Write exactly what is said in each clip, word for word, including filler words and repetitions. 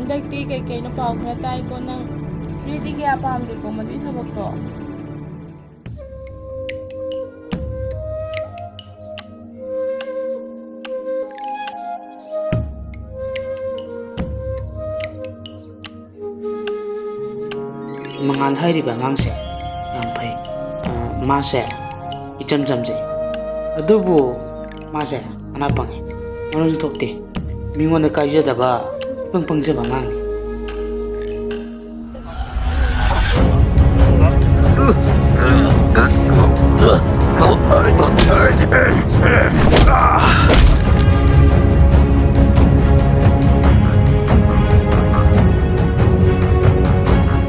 ꯍꯟꯗꯛꯇꯤ ꯀꯩꯀꯩꯅꯣ ꯄꯥꯎ ꯈꯔ ꯇꯥꯏꯀꯣ ꯅꯪ? ꯁꯤꯗꯤ ꯀꯌꯥ ꯄꯥꯝꯗꯦꯀꯣ ꯃꯗꯨꯒꯤ ꯊꯕꯛꯇꯣ꯫ ꯃꯉꯥꯜ ꯍꯥꯏꯔꯤꯕ ꯑꯉꯥꯡꯁꯦ ꯌꯥꯝ ꯐꯩ꯫ ꯑ, ꯃꯥꯁꯦ ꯏꯆꯝ ꯆꯝꯖꯩ, ꯑꯗꯨꯕꯨ ꯃꯥꯁꯦ ꯃꯅꯥ ꯄꯪꯉꯤ, ꯃꯔꯣꯟꯁꯨ ꯊꯣꯛꯇꯦ, ꯃꯤꯉꯣꯟꯗ ꯀꯥꯏꯖꯗꯕ, ꯏꯄꯪ ꯄꯪꯖꯕ ꯑꯉꯥꯡꯅꯤ꯫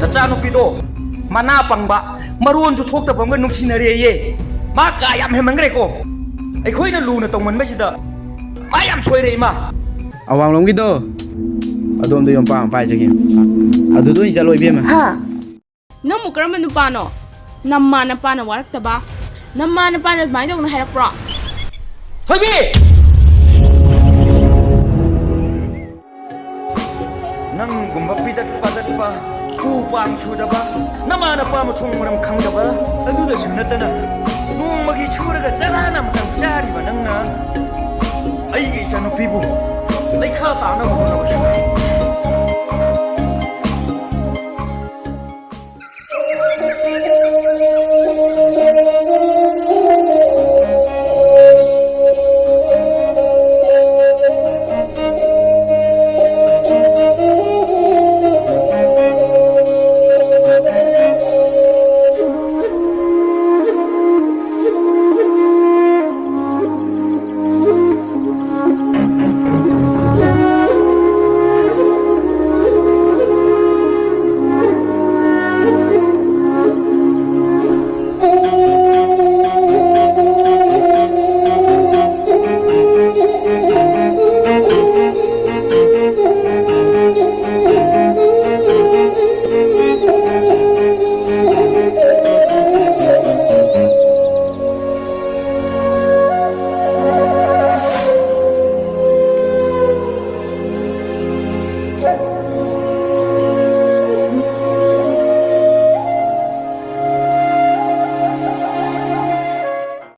ꯅꯆꯥꯅꯨꯄꯤꯗꯣ ꯃꯅꯥ ꯄꯪꯕ, ꯃꯔꯣꯟꯁꯨ ꯊꯣꯛꯇꯕ ꯑꯃꯒ ꯅꯨꯡꯁꯤꯅꯔꯦꯌꯦ꯫ ꯃꯥ ꯀꯥ ꯌꯥꯝ ꯍꯦꯟꯃꯟꯈ꯭ꯔꯦꯀꯣ꯫ ꯑꯩꯈꯣꯏꯅ ꯂꯨꯅ ꯇꯧꯃꯟꯕꯁꯤꯗ ꯃꯥ ꯌꯥꯝ ꯁꯣꯏꯔꯦ, ꯏꯃꯥ꯫ ꯑꯋꯥꯡꯂꯣꯝꯒꯤꯗꯣ, ꯑꯗꯣꯝꯗ ꯌꯣꯝꯄꯥꯛ ꯑꯃ ꯄꯥꯏꯖꯒꯦ꯫ ꯑꯗꯨꯗ ꯑꯣꯏꯅ ꯆꯠꯂꯣ, ꯏꯕꯦꯝꯃ꯫ ꯍꯥ? ꯅꯪꯕꯨ ꯀꯔꯝꯕ ꯅꯨꯄꯥꯅꯣ? ꯅꯃꯥ ꯅꯄꯥꯅ ꯋꯥꯔꯛꯇꯕ? ꯅꯃꯥ ꯅꯄꯥꯅ ꯑꯗꯨꯃꯥꯏꯅ ꯇꯧꯅ ꯍꯥꯏꯔꯛꯄ꯭ꯔꯣ? ꯊꯣꯏꯕꯤ! ꯅꯪꯒꯨꯝꯕ ꯄꯤꯗꯠ ꯄꯥꯗꯠꯄ, ꯈꯨ ꯄꯥꯡ ꯁꯨꯗꯕ, ꯅꯃꯥ ꯅꯄꯥ ꯃꯊꯣꯡ ꯃꯔꯝ ꯈꯪꯗꯕ, ꯑꯗꯨꯗꯁꯨ ꯅꯠꯇꯅ ꯅꯣꯡꯃꯒꯤ ꯁꯨꯔꯒ ꯆꯔꯥꯅ ꯑꯃꯇꯪ ꯆꯥꯔꯤꯕ ꯅꯪꯅ ꯑꯩꯒꯤ ꯏꯆꯥꯅꯨꯄꯤꯕꯨ ꯂꯩꯈꯥ ꯇꯥꯅꯕ ꯍꯣꯠꯅꯕꯁꯨ